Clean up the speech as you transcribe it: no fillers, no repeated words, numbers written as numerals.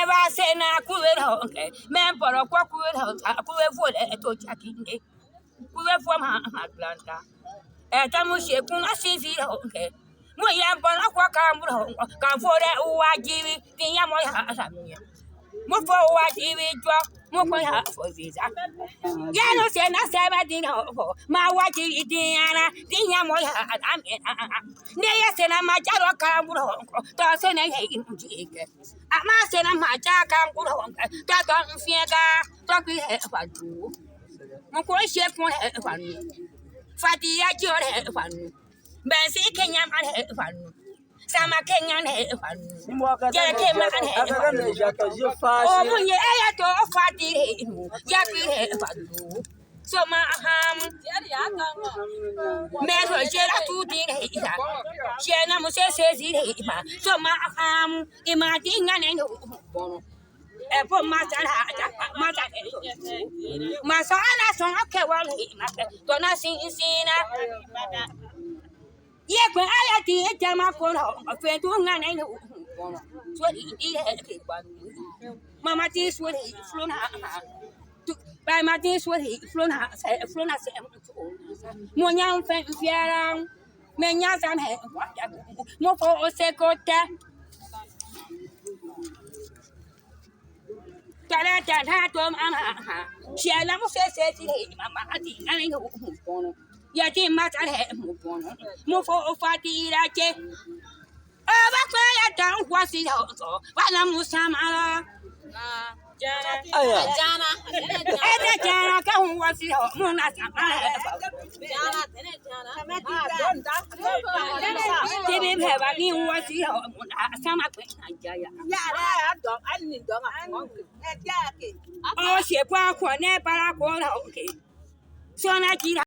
ba se na kuwe ho ke me poro kwa kuwe ho kuwe fo le to chakinde kuwe fo ma ma planta e ta mu she kun asisi ho ke mo ya poro kwa ka mu ho ka fo re wa jiwi tin ya mo ya sa mi mo fo wa jiwi jo mo ko ya fo visa ya no se na se ba din ho ma wa jiwi din ara din ya mo ya a mi ne ya se na ma ja ro ka mu ho to se na ye in ji ke a ma se na ma ja ka mu ho to to nfie ga to ki he fa du mo ko she kun he fa nu fati ya jo he fa nu ben si kenya ma he fa nu sama kenya he fa nu je ke ma he fa nu o mu ye ya to fati he ya ki he fa du so ma ham me ro je la tu din he ya she na mo se se zi he ma so ma ham e ma ti nga ne no bono e po ma ta ha ta ma ta ma so ana so ke wa he ma to na sin sin na ye kwen ala ti e ja ma ko ro fe tu nga ne no bono so di he ke gba mama ti so he flo na by my this what he flown flown as mo nya fe fiara me nya sam he mo fo o se kota tala tala to ma ha she la mo se se ti he mama ati na ni ho ya ti ma ta he mo bono mo fo o fa ti ra che aba kwa ya ta wa si ho so wa na mu sam ala Jana. Ede jana ka hu wa si ho mo na sa ma Jana, tene jana. Ti bi he ba ni wa si ho mo na sa ma pe na ja ya. Ya ra do an ni do ma. E ja ke. O she kwa ko ne para ko ra o ke. So na ji